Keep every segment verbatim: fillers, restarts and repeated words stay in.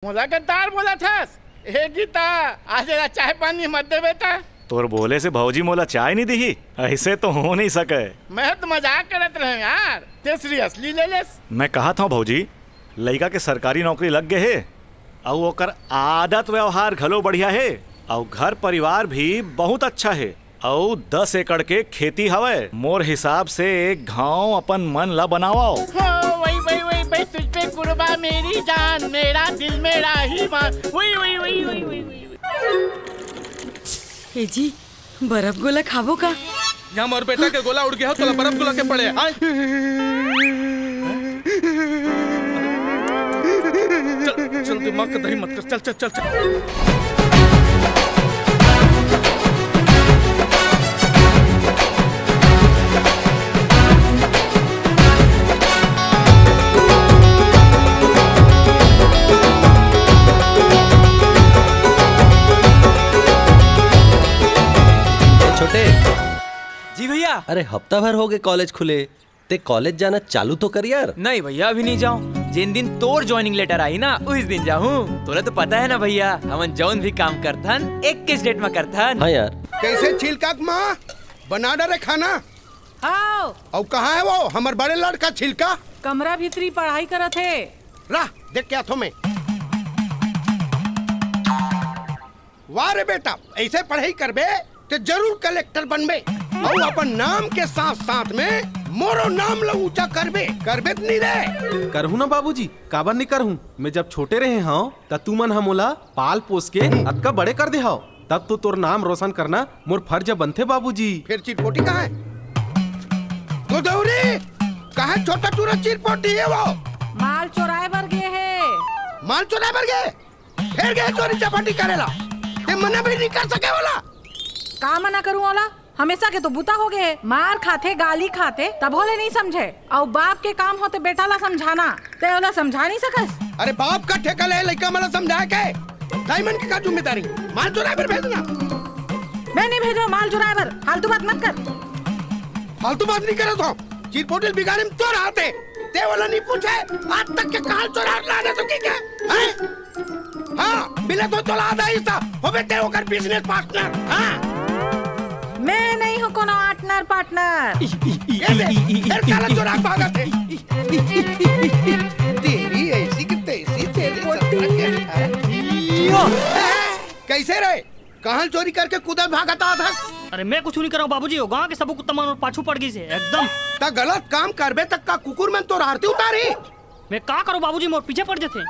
मोला गद्दार बोलत हस? ए गीता, आज एला चाय पानी मत देबे त। तोर बोले से भौजी मोला चाय नहीं दिही? ऐसे तो हो नहीं सके। मैं तो मजाक करत रहें यार, ते सीरियसली ले लेस। मैं कहत हूँ भौजी, लइका के सरकारी नौकरी लग गए हे, अउ ओकर आदत व्यवहार घलो बढ़िया हे, अउ घर परिवार भी बहुत अच्छा हे, अउ दस एकड़ के खेती हवय। मोर हिसाब से एक घांव अपन मन ला बनावव। हो, वही, वही, वही, वही, तुझ पे कुर्बा मेरी जान, मेरा दिल, मेरा ईमान। वही, वही, वही, वही, वही, वही। हे जी, बर्फ गोला खाबो का? यहाँ मोर बेटा के गोला उड़ गया हो, तोला बर्फ गोला के पड़े। आय। चल, चल, दिमाग का दही मत कर। चल, चल, चल, चल। ए छोटे। जी भैया। अरे, हफ्ता भर हो गए कॉलेज खुले, ते कॉलेज जाना चालू तो कर यार। नहीं भैया, अभी नहीं जाऊँ। जिन दिन तोर ज्वाइनिंग लेटर आई ना, उस दिन जाऊँ। तोला तो पता है ना भैया, हमन जौन भी काम करथन, एक के स्टेट में करथन। हाँ यार। कैसे छिलका के माँ? बना डरे खाना? आओ। अउ कहाँ है वो हमर बड़े लड़का छिलका? कमरा भीतरी पढ़ाई करत हे। रह, देख के आथो मैं। वाह रे बेटा, ऐसे पढ़ाई करबे ते जरूर कलेक्टर बनबे, अउ अपन नाम के साथ साथ में मोरो नाम ला ऊंचा करबे। करबे त नहीं रे? करहूं ना बाबूजी, काबर नहीं करहूं? मैं जब छोटे रहे हव, त तुमन ह मोला पाल पोस के अतका बड़े कर दे हव, तब तो तोर नाम रोशन करना मोर फर्ज बनथे बाबूजी। फिर चिरपोटी कहाँ है? गोदौरी, कहाँ छोटा टूरा चिरपोटी है वो? माल चोराए बर गे हे। माल चोराए बर गे? फेर गे चोरी चपाटी करेला। ते मना भी नहीं कर सके वाला। का मना करूं वाला? हमेशा के तो बुता हो गए हे। मार खाथे, गाली खाथे, तभो ले नहीं समझे। अउ बाप के काम होते बेटा ला समझाना, ते ओला समझा नहीं सकस। अरे बाप का ठेका ले लइका मन ला समझाए के? दाई मन के का जिम्मेदारी? माल चोराए बर भेजना। मैं नहीं भेजो माल चोराए बर, फालतू बात मत कर। फालतू बात नहीं करत हो। चिरपोटी ल बिगाड़े में तोर हाथ हे। ते वाला नहीं पूछे, आज तक के कहाँ चोरा लाने तो की के? हैं? हाँ, मिले तो तोला आधा हिस्सा, होबे ते ओकर बिजनेस पार्टनर। हाँ। मैं नहीं हूँ कोनो आर्टनर पार्टनर। ये दे, फिर काला चोरा भागत हे। तेरी ऐसी की तैसी, तेरी सत्ता के। कैसे रे? कहाँ चोरी करके कुदा भागत आत हस? अरे मैं कुछ नहीं करव बाबूजी, वो गांव के सबो कुत्ता मन मोर पाछू पड़ गइस हे एकदम। त गलत काम करबे त का कुकुर मन तोर आरती उतारी? मैं का करूं बाबूजी, मोर पीछे पड़ जथे।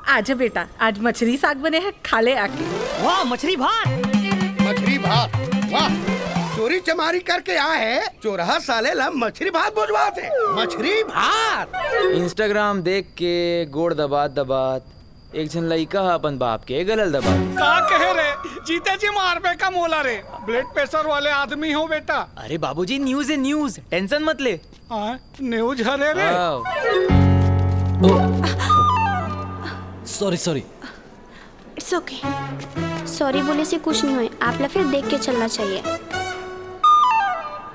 आजा बेटा, आज मछरी साग बने हे, खा ले आके। वाह, मछरी भात। मछरी भात, वाह। चोरी चमारी करके आए हे, चोरहा साले ला मछरी भात बोजवात हे। मछरी भात। Instagram देख के गोड़ दबात दबात एक झन लइका ह अपन बाप के गला ल दबा। का कहे रे? जीते जी मारबे का मोला रे? ब्लड प्रेशर वाले आदमी हो बेटा। अरे बाबूजी, न्यूज़ हे न्यूज़, टेंशन मत ले। हाँ, न्यूज़ हरे रे। आओ। Sorry, sorry. It's okay। Sorry बोले से कुछ नहीं होए, आप ला फिर देख के चलना चाहिए।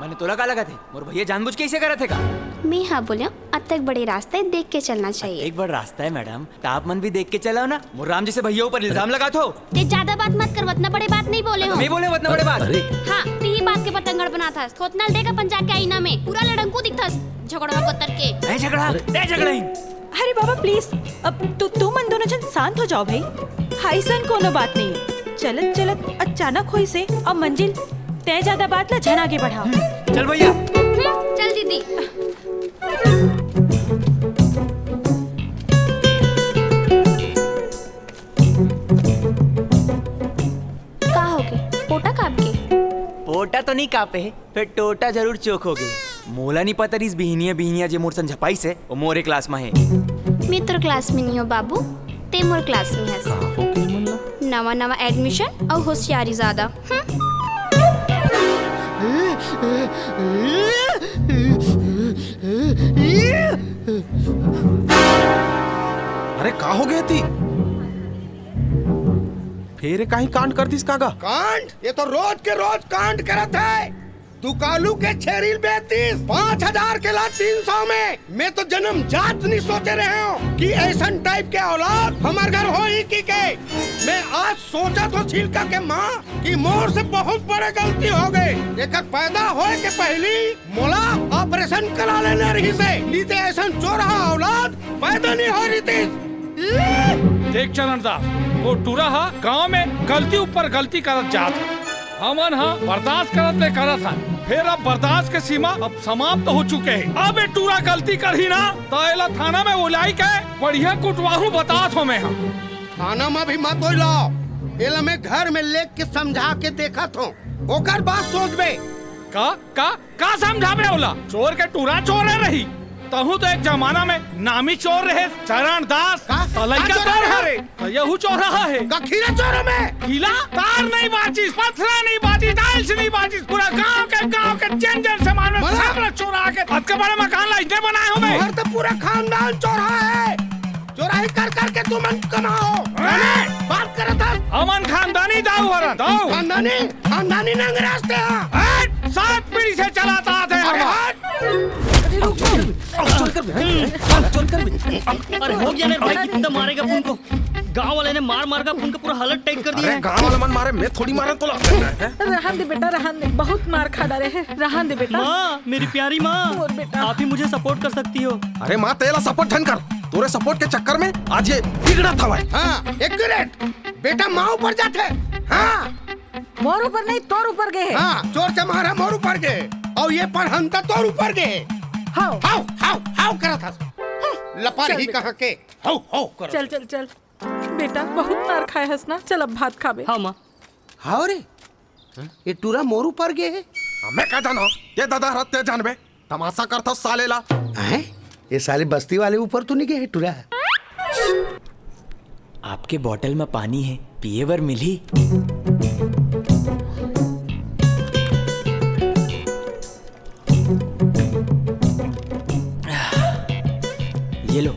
मने तोला का लगत हे, मोर भैया जानबूझ के ऐसे करत हे का? मैं हाँ बोलिया, अतक बड़े रास्ता हे, देख के चलना चाहिए। एक बड़ रास्ता हे मैडम, त आप मन भी देख के चलाओ ना। मोर राम जैसे भैया ऊपर इल्जाम लगात हो। ते ज्यादा बात मत कर, वतना बड़े बात नहीं बोले हो। नहीं बोले वतना बड़े बात। अरे। हाँ, ते ही बात के बतंगड़ बनात हस। थोथना ल देख अपन जाके आईना में, पूरा लड़ंकू दिखथस, झगड़वा कोतर के। नहीं झगड़ा, अरे। नहीं झगड़ा ही। अरे बाबा, please, अब तू, तू मन दोनों जन शांत हो जाओ भाई। हाइसन कोनो बात नहीं। चलत चलत अचानक होइस हे, अब मंजिल तय ज्यादा बात ला झन आगे बढ़ाओ। चल भैया। हम्म, चल दीदी। का होगे? पोटा काप गे? पोटा तो नहीं कापे हे, फेर टोटा जरूर चोक होगे। मोला नहीं पता रिहिस बिहिनिया बिहिनिया जे मोर संग झपाइस हे, वो मोरे क्लास में हे। मैं तोर क्लास में नहीं हो बाबू, ते मोर क्लास में हस। का होगे मन ला? नवा नवा एडमिशन अउ होशियारी ज्यादा। हम्म। अरे का होगे ती? फेर काहीं कांड कर दिस का गा? कांड? ये तो रोज के रोज कांड करत हे। तू कालू के छेरी ल बेच दिस, पाँच हजार के ला तीन सौ में। मैं तो जन्म जात नहीं सोचे रहे हूँ कि ऐसन टाइप के औलाद हमार घर होही कि के। मैं आज सोचत हो छिलका के माँ कि मोर से बहुत बड़े गलती हो गए। एकर पैदा होए के पहली मोला ऑपरेशन करा लेना रहिसे, नी ते ऐसन चोरहा औलाद पैदा नहीं हो रहितिस। देख चरणदास, वो टूरा हा गांव में गलती ऊपर गलती करत जात हे। हमन हा बर्दाश्त करत ले करत हन, फिर अब बर्दाश्त के सीमा अब समाप्त हो चुके हे। अब ये टूरा गलती करही ना, त एला थाना में उलाई के बढ़िया कुटवाहू, बतात हो मैं हा। थाना में भी मत उलाओ, एला मैं घर में लेके समझा के देखत हूँ, ओकर बाद सोचबे। का का का समझाबे ओला? चोर के टूरा चोरे रही। तहूँ तो एक जमाना में नामी चोर रहे, चरण दास। का? त लइका का चोर तोर रहे? हरे, त यहू चोर रहा है। का खीरा चोर में? खीला? तार नहीं बाचिस, पथरा नहीं बाचिस, टाइल्स नहीं बाचिस, पूरा गांव के, गांव के जन जन सामान में बोला। सब लोग चोरा के अतके बड़े मकान ला इसने बनाए हो बे। तुम्हार तो पूरा खानदान चोर है। चोराई कर कर के तुमन कमाओ। अरे! बात करत हस। हमन खानदानी दाऊ हरन, दाऊ। खानदानी, खानदानी नंगरास्ते हा। हट! सात पीढ़ी से चलात आत हे अरे हमन। हट! अरे रुक, रुक, रुक। चोर कर बे, चोर कर बे। अरे हो गया ना भाई, कितना मारेगा अपन को? गांव वाले ने मार मार के अपन का पूरा हालत टाइट कर दिया अरे है। गांव वाला मन मारे, मैं थोड़ी मारे तोला। रहन दे बेटा, रहन दे, बहुत मार खा डारे है, रहन दे बेटा। माँ, मेरी प्यारी माँ, मोर बेटा। आप ही मुझे सपोर्ट कर सकती हो। अरे माँ, तेला सपोर्ट ठन कर, तोरे सपोर्ट के चक्कर में आज ये बिगड़त हवय। हाँ, एक्यूरेट। बेटा माँ ऊपर जाथे। हाँ। मोर ऊपर नहीं, तोर ऊपर गे हे। हाँ, चोर चमार ह मोर ऊपर गे हे। अउ ये पढ़ंता तोर ऊपर गे हे। हाव। हाव, हाव, हाव करत हस। लपार चल ही बेटा। कहाँ के। हाव, हाव करत चल, हस। चल, चल। बेटा, बहुत मार खाए हस ना। चल, अब भात खाबे। हाँ, माँ। हाव रे, ये टूरा मोर ऊपर गे हे। हमें का जानो? ये दादा हरत ते जानबे। तमाशा करथव साले ला। हैं? ये साले बस्ती वाले ऊपर तो नहीं गए टुरा? आपके बॉटल में पानी है, पिए बर मिली। ये लो।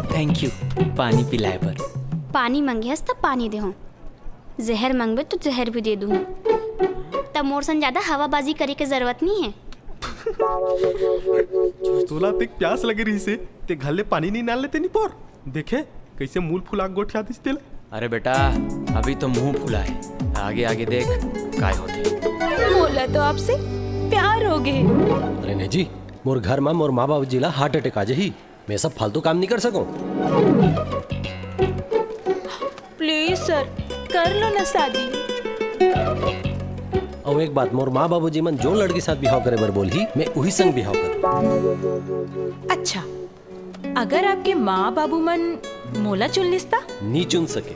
थैंक यू, पानी पिलाए बर। पानी मंगे हस त पानी देहूं, जहर मंगबे तो जहर भी दे दूं। त मोर सन ज्यादा हवाबाजी करे के जरूरत नहीं है। तोला तेक प्यास लगे रहिसे, ते घर ले पानी नहीं नाल लेते नहीं पोर। देखे कैसे मूल फुला गोठिया दिस तेला। अरे बेटा, अभी तो मुंह फुला है, आगे आगे देख काय होते। मोला तो आपसे प्यार हो गए। अरे नहीं जी, मोर घर में मोर माँ बाबूजी ला हार्ट अटैक आ जाही। मैं सब फालतू काम नहीं कर सकूं। प्लीज सर, कर लो ना शादी। अउ एक बात, मोर माँ बाबूजी मन जोन लड़की साथ बिहाव करे बर बोलही, मैं उही संग बिहाव कर। अच्छा, अगर आपके माँ बाबू मन मोला चुन लिस्ता? नी चुन सके।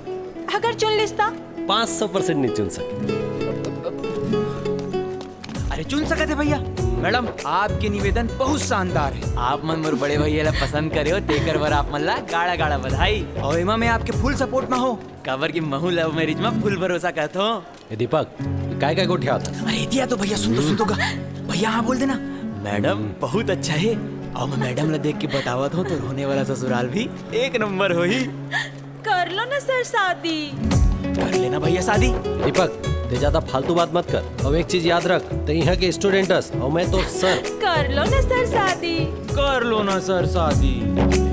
अगर चुन लिस्ता? पाँच सौ परसेंट नी चुन सके। अरे चुन सकत हे भैया। मैडम, आपके निवेदन बहुत शानदार है। आप मन मोर बड़े भैया ला पसंद करे हो, तेकर बर आप मन ला गाड़ा गाड़ा बधाई। और एमा मैं आपके फुल सपोर्ट में हो, काबर कि महू लव मैरिज में फुल भरोसा करत हो। ए दीपक, काय काय गोठियात हस? अरे इतिया तो भैया सुन तो, सुन तो गा। भैया हाँ बोल देना। मैडम बहुत अच्छा है। और मैं मैडम ला देख के बतावत हूँ तो रोने वाला ससुराल भी एक नंबर होही। कर लो ना सर शादी। कर लेना भैया शादी। दीपक, ते ज्यादा फालतू बात मत कर। और एक चीज याद रख, ते यहाँ के स्टूडेंट हस और मैं तो सर। कर लो ना सर शादी। कर लो ना सर शादी।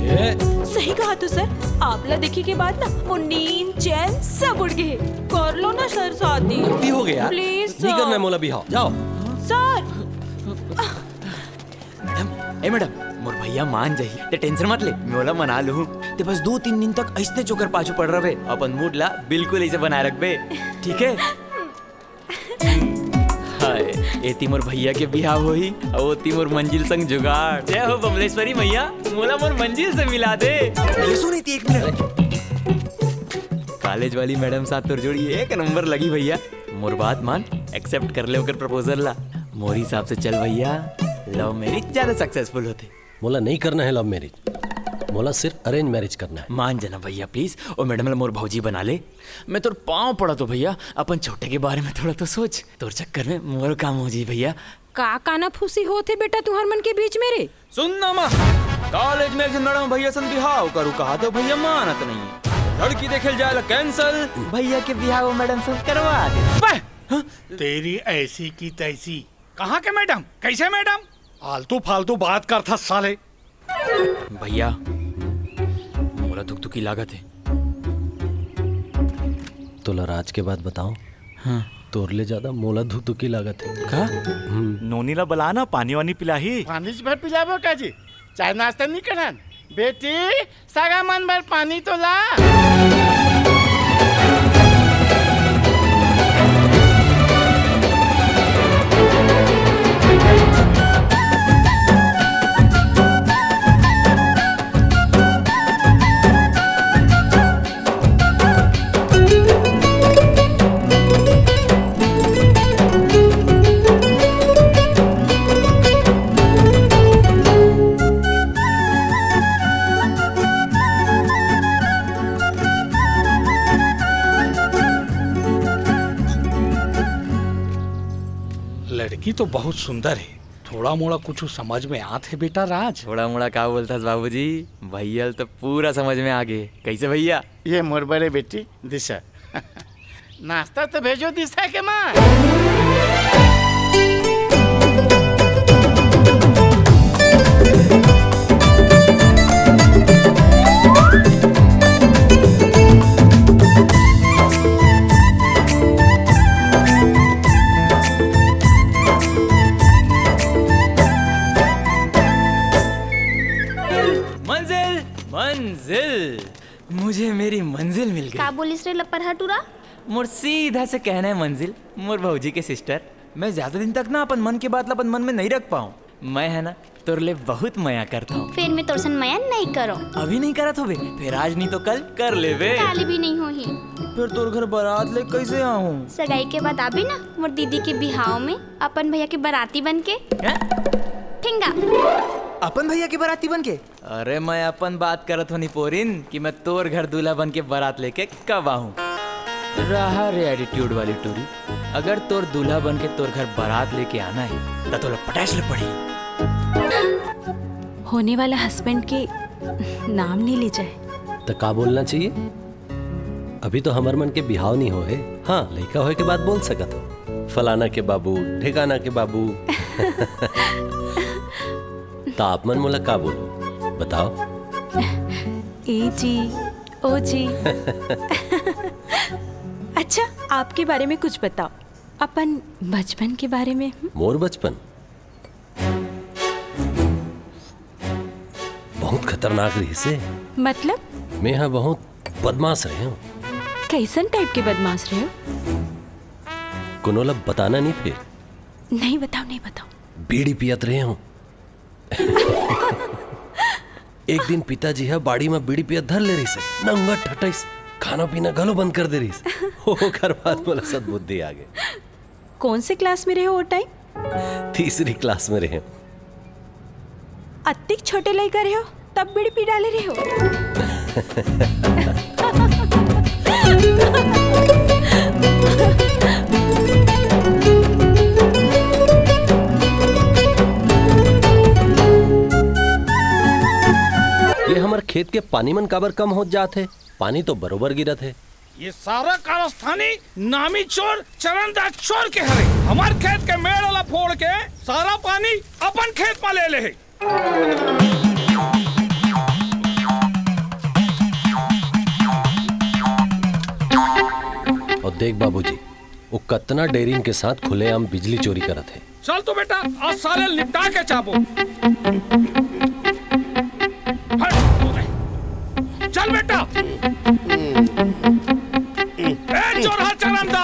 ए? सही कहा तो सर, आपला देखे के बाद ना वो नींद चैन सब उड़ गए। कर लो ना सर शादी। गलती हो गया। प्लीज नहीं करना है मोला बिहाव, जाओ। सर। मैडम, ए मैडम, मोर भैया मान जाही, ते टेंशन मत ले, मैं ओला मना लूँ। ते बस दो तीन दिन तक ऐसने चोकर पाछू पड़ रहे, अपन मूड ला बिल्कुल ऐसे बनाए रखबे, ठीक है? हाय, एती मोर भैया के बिहाव होही, अउ ओती मोर मंजिल संग जुगाड़। जय हो बमलेश्वरी मैया, मोला मोर मंजिल से मिला दे। ये सुन एती एक मिनट। कॉलेज वाली मैडम साथ तोर जोड़ी एक नंबर लगी भैया। मोर बात मान, एक्सेप्ट कर ले ओकर प्रपोजल ला। मोर हिसाब से चल भैया, लव मैरिज ज्यादा सक्सेसफुल होते। मोला नहीं करना है लव मैरिज, मोला सिर्फ अरेंज मैरिज करना है। मान जाना भैया प्लीज, ओ मैडम ला मोर भौजी बना ले। मैं तोर पाँव पड़ा तो भैया, अपन छोटे के बारे में थोड़ा तो सोच। तोर चक्कर में मोर काम हो जी भैया। का काना फूसी होत हे बेटा तुहर मन के बीच में रे? सुन ना माँ, कॉलेज में एक झन मैडम भैया सन बिहाव करू कहा तो भैया मानत नहीं है। लड़की देखे जाए ला कैंसल, भैया के बिहाव मैडम सन करवा दे। बे, तेरी ऐसी की तैसी। कहाँ के मैडम? कैसे मैडम? आलतू फालतू बात करथस साले। भैया, मोला धुकधुकी लागत हे। तोला राज के बात बताओ। हाँ। तोर ले ज्यादा मोला धुकधुकी लागत हे। का? हम्म। नोनी ला बला ना, पानी वानी पिलाही। पानी भर पिलाबो का जी? चाय नाश्ता नहीं करन? बेटी, सगा मन बर पानी तो ला। लड़की तो बहुत सुंदर हे। थोड़ा मोड़ा कुछ समझ में आत हे बेटा राज। थोड़ा मोड़ा का बोलथस बाबूजी? भैया ल तो पूरा समझ में आ गे। कैसे भैया? ये मोर बड़े बेटी दिशा। नाश्ता तो भेजो दिशा के माँ। मंजिल, मंजिल, मुझे मेरी मंजिल मिल गई। का बोलिस रे लपरहा टूरा? मोर सीधा से कहना है मंजिल, मोर भौजी के सिस्टर, मैं ज्यादा दिन तक ना अपन मन के बात ला अपन मन में नहीं रख पाऊँ। मैं है ना, तोर ले बहुत मया करता हूँ। फिर मैं तोर सन मया नहीं करो। अभी नहीं करत होबे, फिर आज नहीं तो कल कर लेबे। काली भी नहीं होही। फिर तोर घर बारात ले कैसे आऊँ? सगाई के बाद आबे ना मोर दीदी के बिहाव में अपन भैया के बाराती बन के। हैं? ठिंगा। अपन भैया के बाराती बन के? अरे, मैं अपन बात करत होनी पोरिन कि मैं तोर घर दूल्हा बन के बारात लेके कब आहूं। रहा रे एटीट्यूड वाली टूरी, अगर तोर दूल्हा बन के तोर घर बारात लेके आना है, त तोला पटाइस ले पड़ी। होने वाला हस्बैंड के नाम नहीं ले जाए। त का बोलना चाहिए? अभी तो हमर मन के बिहाव नहीं होए। हाँ, लइका होए के बाद बोल सकत हो, फलाना के बाबू, ठिकाना के बाबू। त आप मन मोला का बोलू, बताओ। ए जी, ओ जी। अच्छा, आपके बारे में कुछ बताओ, अपन बचपन के बारे में। हम्म? मोर बचपन बहुत खतरनाक रहिसे। मतलब? मैं हा बहुत बदमाश रहे हूँ। कैसन टाइप के बदमाश रहे हो? कोनो ला बताना नहीं फिर। नहीं बताओ, नहीं बताओ। बीड़ी पियत रहे हूँ। एक दिन पिताजी ह बाड़ी म बीड़ी पियत धर ले रहिस, नंगत ठटइस, खाना पीना घलो बंद कर दे रहिस। ओकर बाद मोला सद्बुद्धि आ गे। कौन से क्लास में रहे हो वो टाइम? तीसरी क्लास में रहे। अतिक छोटे लइका रहे हो, तब बीड़ी पी डाले रहे हो। ये हमर खेत के पानी मन काबर कम होत जात हे? पानी तो बरोबर गिरत हे। ये सारा कारस्थानी नामी चोर चरणदास चोर के हरे। हमार खेत के मेड़ ला फोड़ के सारा पानी अपन खेत मा ले ले हे। अउ देख बाबूजी, वो कतना डेरिन के साथ खुलेआम बिजली चोरी करत हे। चल तो बेटा, आज साले निपटा के चाबो। हट, चल बेटा। ए चोरहा चरंदा,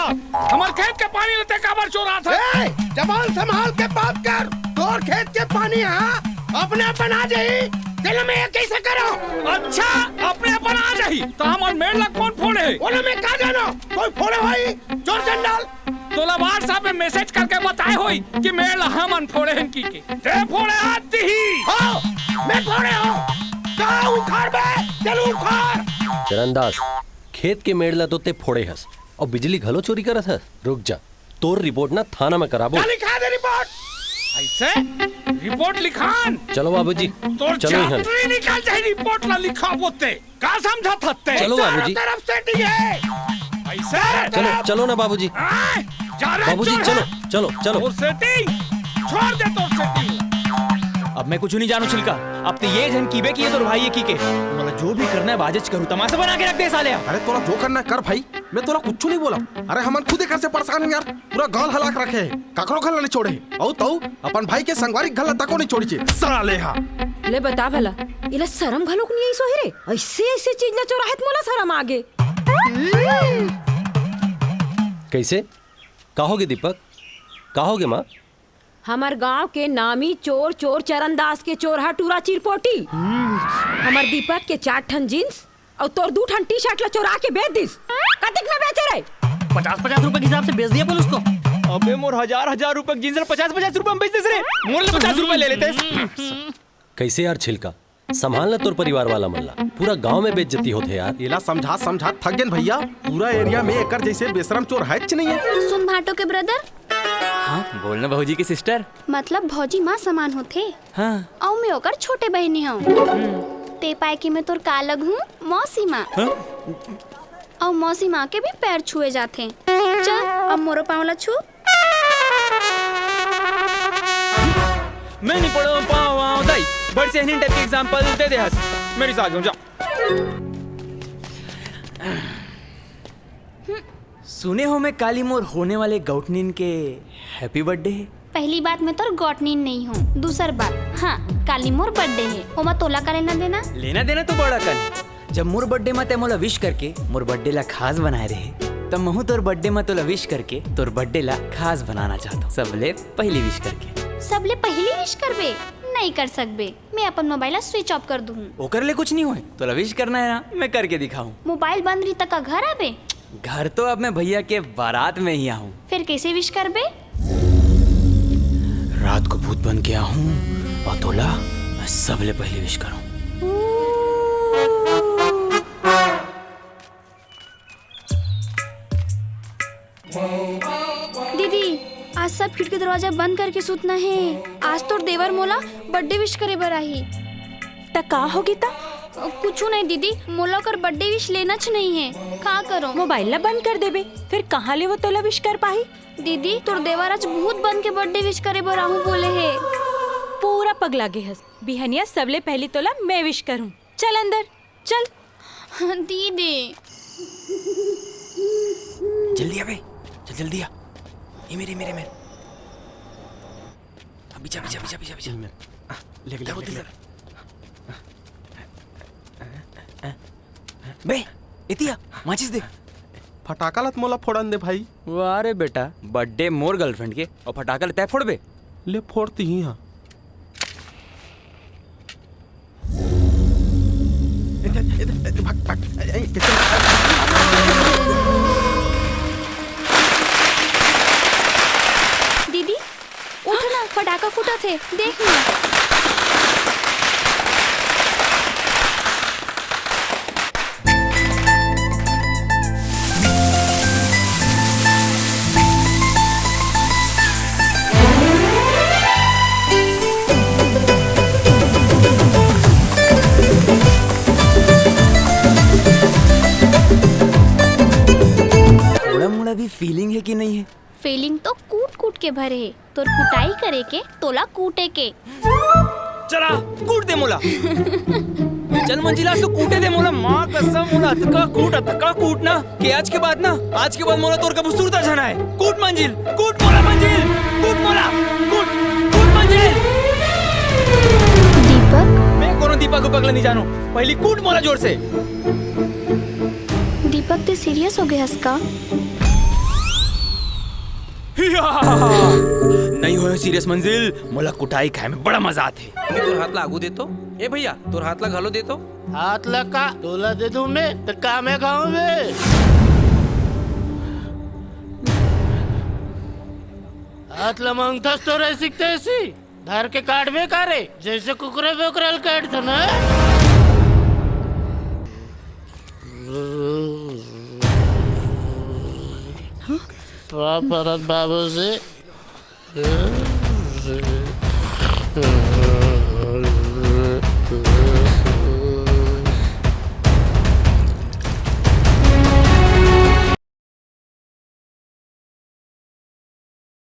हमर खेत के पानी ल ते काबर चोरात हे? ए, जबान संभाल के बात कर। तोर खेत के पानी हा अपने आप बन आ जाही, तेला मैं कैसे करो? अच्छा, अपने आप बन आ जाही, त हमर मेड़ ला कौन फोड़े हे? ओला मैं का जानो, कोई फोड़े होही, चोर चंडाल। तोला WhatsApp में मैसेज करके बताए होई कि मेड़ ला हमन फोड़े हन की के। ते फोड़े आती ही। हो, मैं फोड़े हो। का उखाड़ बे? चल उखाड़। चरणदास, खेत के मेड़ ला तो ते फोड़े हस, अउ बिजली घलो चोरी करत हस। रुक जा, तोर रिपोर्ट ना थाना में कराबो। का लिखा दे रिपोर्ट? ऐसे? रिपोर्ट लिखान? चलो बाबूजी, तोर चलो इहाँ ले। चाकरी निकल जाए, रिपोर्ट ला लिखाबो ते। का समझत हत्ते? चलो बाबूजी। चारों तरफ सेटिंग है। ऐसे? चलो, चलो ना बाबूजी। आय? जा रे, बाबूजी, चोर चलो, है। चलो, चलो। तोर सेटिंग, छोड़ दे तोर सेटिंग। अब मैं कुछ नहीं जानू छिलका। अब तो ये झन कीबे कि ये तोर भाई है की के। मतलब जो भी करना है बाजेच करू, तमाशा बना के रख दे साले। अरे तोला जो करना है कर भाई, मैं तोला कुछ नहीं बोला। अरे हमन खुद एकर से परेशान हैं यार, पूरा गांव हलाक रखे है, काकरो घर ला नहीं छोड़े है। अउ तउ अपन भाई के संगवारी घर ला तको नहीं छोड़ी छे साले हा। ले बता भला, इला शरम घलोक नहीं आई सोहे रे, ऐसे ऐसे चीज ला चोराहत मोला शरम आगे। कैसे? का होगे दीपक? का होगे माँ? हमर गांव के नामी चोर, चोर चरण दास के चोर हा टूरा चिरपोटी। हमर दीपक के चार ठन जींस अउ तोर दू ठन टी शर्ट ला चोरा के बेच दिस। कतिक में बेचे रे? पचास पचास रुपए के हिसाब से बेच दिया पुलिस को। अबे मोर हजार हजार रुपए के जींस ला पचास पचास रुपए में बेच दिस रे। मोर ले पचास रुपए ले लेते। कैसे यार छिलका? संभाल ना तोर परिवार वाला मन ला, पूरा गांव में बेइज्जती होथे यार। एला समझा समझा थक गेन भैया, पूरा एरिया में एकर जैसे बेशरम चोर है नहीं है। सुन भाटो के ब्रदर। हाँ, बोलना भौजी के सिस्टर। मतलब भौजी माँ समान होथे। हाँ। अउ मैं ओकर छोटे बहिनी हूँ। ते पाए कि मैं तोर का लगहूँ? मौसी माँ। हाँ? अउ मौसी माँ के भी पैर छुए जाथे। चल, अब मोरो पाँव ला छू। मैं नहीं पढ़ो पाँव दाई, बड़ से हिन टाइप के एग्जांपल दे दे हस। मेरी साथ हूँ, जा। सुने हो मैं काली मोर होने वाले गौटनिन के हैप्पी बर्थडे है। पहली बात, मैं तोर गौटनिन नहीं हूँ। दूसर बात, हाँ, काली मोर बर्थडे है, ओमा तोला का लेना देना? लेना देना तो बड़ा काली। जब मोर बर्थडे म तै मोला विश करके मोर बर्थडे ला खास बनाए रहे, तब महू तोर बर्थडे म तोला विश करके तोर बर्थडे ला खास बनाना चाहत हूँ, सबले पहली विश करके। सबले पहली विश करबे? नहीं कर सकबे, मैं अपन मोबाइल ला स्विच ऑफ कर दूँ। ओकर ले कुछ नहीं होए, तोला विश करना है ना, मैं करके दिखाऊँ। मोबाइल बंद रही त का घर आबे? घर तो अब मैं भैया के बारात में ही आहूँ। फिर कैसे विश करबे? रात को भूत बन के आहूँ अउ तोला मैं सबले पहली विश करूँ। दीदी, आज सब खिड़की दरवाजा बंद करके सुतना है। आज तोर देवर मोला बर्थडे विश करे बर आही। त का होगे त? कुछु नहीं दीदी, मोला ओकर बर्थडे विश लेनाच नहीं है। का करो? मोबाइल ला बंद कर देबे, फिर कहाँ ले वो तोला विश कर पाही? दीदी, तोर देवर आज भूत बन के बर्थडे विश करे बर आहूँ बोले हे। पूरा पगला गे हस। बिहनिया सबले पहली तोला मैं विश करूँ। चल अंदर, चल। दीदी। जल्दी आ बे, चल जल्दी आ। ये मेरे, मेरे, मेरे। अभी जा, अभी जा, अभी जा, अभी जा, अभी जा। आ, ले, ले, ले, ले। बे, एती आ, माचिस दे। फटाका लत मोला फोड़न दे भाई। वाह रे बेटा, बर्थडे मोर गर्लफ्रेंड के अउ फटाका ले तै फोड़बे? ले फोड़ती ही हाँ। इधर, इधर, इधर, भाग, भाग। ए, ए, किधर? दीदी, उठ ना, फटाका फूटत हे, देख ना। थोड़ा मोड़ा भी फीलिंग है कि नहीं है? फीलिंग तो कूट कूट के भरे हे। तोर कुटाई करे के, तोला कूटे के। चला, कूट दे मोला। चल मंजिला, सो कूटे दे मोला। माँ कसम, मोला अतका कूट, अतका कूट ना, कि आज के बाद ना, आज के बाद मोला तोर कभू सुरता झन आए। कूट मंजिल, कूट मोला मंजिल, कूट मोला, कूट, कूट मंजिल। दीपक? मैं कोनो दीपक उपक ला नहीं जानो। पहली कूट मोला जोर से। दीपक, ते सीरियस हो गए हस का? नहीं होयो सीरियस मंजिल, मोला कुटाई खाए में बड़ा मजा आथे। अभी तोर हाथ ला आगू दे तो। ए भैया, तोर हाथ ला घलो दे तो। हाथ ला का? तोला दे दूं मैं, त का मैं खाऊं बे? हाथ ला मांगथस तो रह सकते ऐसी। धर के काटबे का रे, जैसे कुकरे बोकरा ल काटथन। पाप परत बाबू से।